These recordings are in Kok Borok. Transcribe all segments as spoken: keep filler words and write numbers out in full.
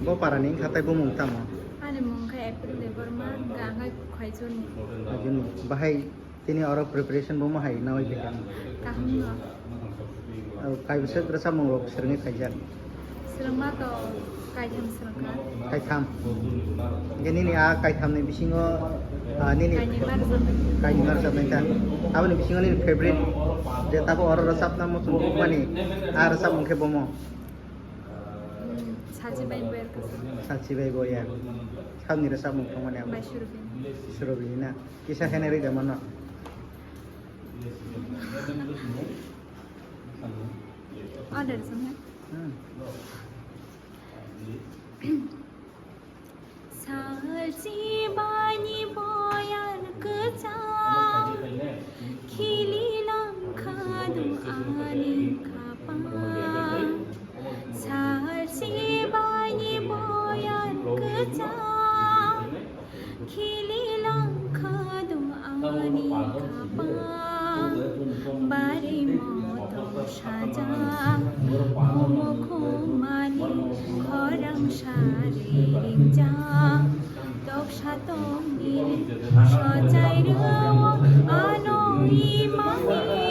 Bo parani wngkha tei bumung tamo? Ani mung khe April Debbarma, hwnkhe ang khe Khaichurni. Khaichurni. Bahai tini oro preparation bo ma hai nawi bikha? Kaham no. O, kaibwswk rwchapmung rok swrwngwi phaijak? Swrwngma to kaitham swrwngkha. Kaitham. Hwnkhe nini a kaithamni bisingo, a, nini kainwi ma rwchapnai. Kainwi ma rwchapnai ta? Aboni bisingo nini favorite je tabo oro rwchapna muchung mani a rwchapmung khe bomo? Hmm, Sachi bai boyar kasa. Sachi bai boyar. Sabni rwchapmung thangmani abo? Bai Surabhi. Surabhi na? Kisa khe nai rwida mano? Order song ha? Hmm. Sachi bai boyar kasa. Khili langkha do ani khapang. Sachi bai boyar kasa. Khili langkha do ani khapang. Bari moto sajak. Khomo khomani khorang sari ringjak. Toksa tongni sochai rwo ano imani.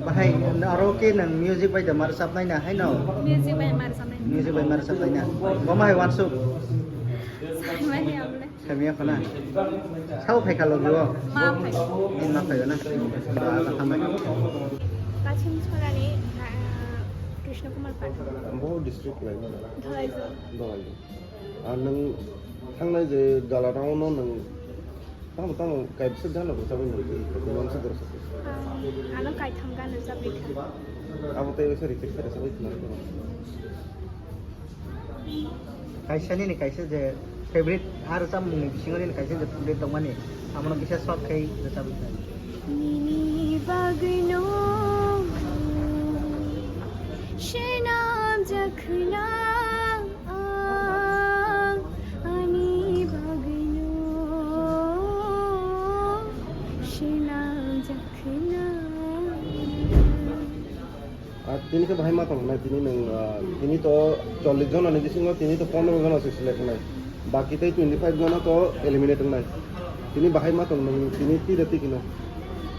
Bahai aro khe nwng music bai da ma rwchapnai na haino? Music bai ma rwchapnai. Music bai ma rwchapnai na? Bo ma hai wansuk? Saimani abole. Saimaya khana? Sabo phaikha logi o? Ma phai. Ni ma phai na? Ba, ba, hambai. Kachim Chorani, ah, Krishna Kumar Pathak. Bo district lai mana? Dholaijal. Dholaijal. Ah, nwng thangnai je gala round o nwng tamo tamo kaibwswk gana rwchapwi nwng twi, twi, twi, twi, twi, twi. Ah, ano kaitham gana rwchapwi kha. Abo tei waisa request khe rwchapwi khna rwkha. Kaisa nini kaisa je favorite, ah, rwchapmungni bisingo nini kaisa je favorite tongmani, amono kisa short khai rwchapwi kha. Nini bagwino swnamjak khna. Ang ani bagwino swnamjak khna. Ah, tini khe bahai ma tongnai, tini nwng, ah, tini to chollish jona ni bisingo tini to pondro jona se select wngnai, baki tei twenty five jona to eliminate wngnai. Tini bahai ma tong nwng tini twi da twi kino?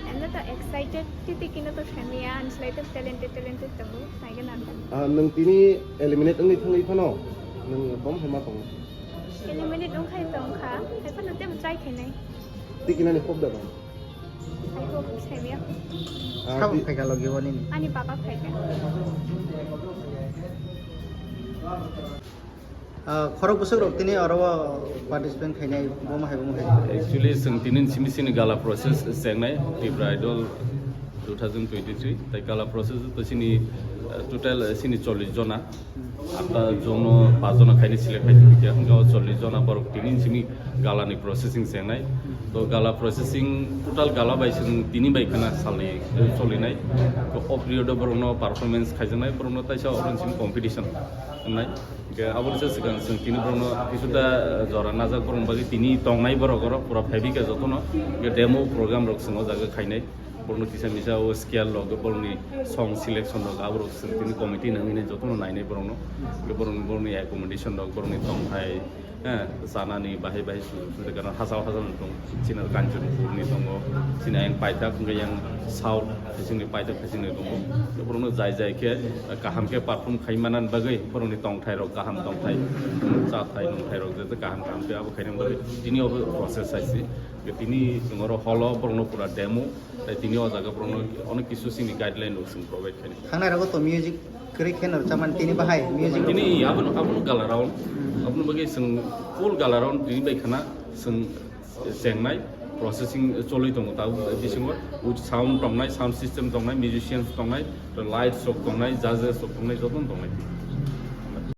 Emno to excited twi twi kino to samiya, ani slai to talented talented tongo. Naigwna ang. Ah, nwng tini eliminate wngwi thangwi phano nwng bom hai ma tongo? Eliminate wngkhai tongkha, hai phano tebo try khainai. Tei kinani hope da bang? I hope saimaya. Ah, sabo phaikha logi o nini? Ani papa phaikha. Ah, khorok bwswk rok tini oro o participant khainai, bomo hai bomo hai. Actually, chwng tini simi sini gala process chengnai, Tipra Idol two thousand twenty-three, tai gala process to sini, eh, total, eh, sini chollish jona, atta jono, pas jona khaini select khai twi kha, hwnka o chollish jona borok tini simi gala ni processing chengnai. To gala processing, total gala bai chwng tini bai khana salni, eh, solinai. To o period o borokno performance khaijaknai, borokno taisa oron simi competition wngnai. Hwnkhe aboni se swkang chwng tini borokno kisuta, eh, jora najak borokni bagwi tini tongnai borok oro pura phaibikha jotono. Hwnkhe demo program rok chwng o jaga khainai. Borokno kisa misa o scale rok, borokni song selection rok, aborok chwng tini committee nangwi nai jotono nainai borokno. Hwnkhe borokni, borokni accommodation rok, borokni tongthai, eh, chanani bahai bahai sujuk sujuk karon hachal hachal tong. Chini Kanchanpurni tongo, chini ayang paithak hwnkhe yang south, chini paithak chini tongo. Borokno jai jai khe kaham khe perform khai manani bagwi borokni tongthai rok kaham tongthai, chathai nungthai rok jete kaham kaham khe abo khaina bagwi tini obo process hai se. Tini chwng oro hall o borokno pura demo, tai tini o jaga borokno onek kisu chini guideline rok chwng provide khainai. Thangnai rogo to music kwrwi khe no rwchapmani tini bahai music rok. Tini abono, abono gala round, abono bagwi chwng full gala round tini bai khana chwng chengnai, processing choli tongo ta bisingo, with sound tongnai, sound system tongnai, musicians tongnai, lights rok tongnai, judges rok tongnai, jotono tongnai.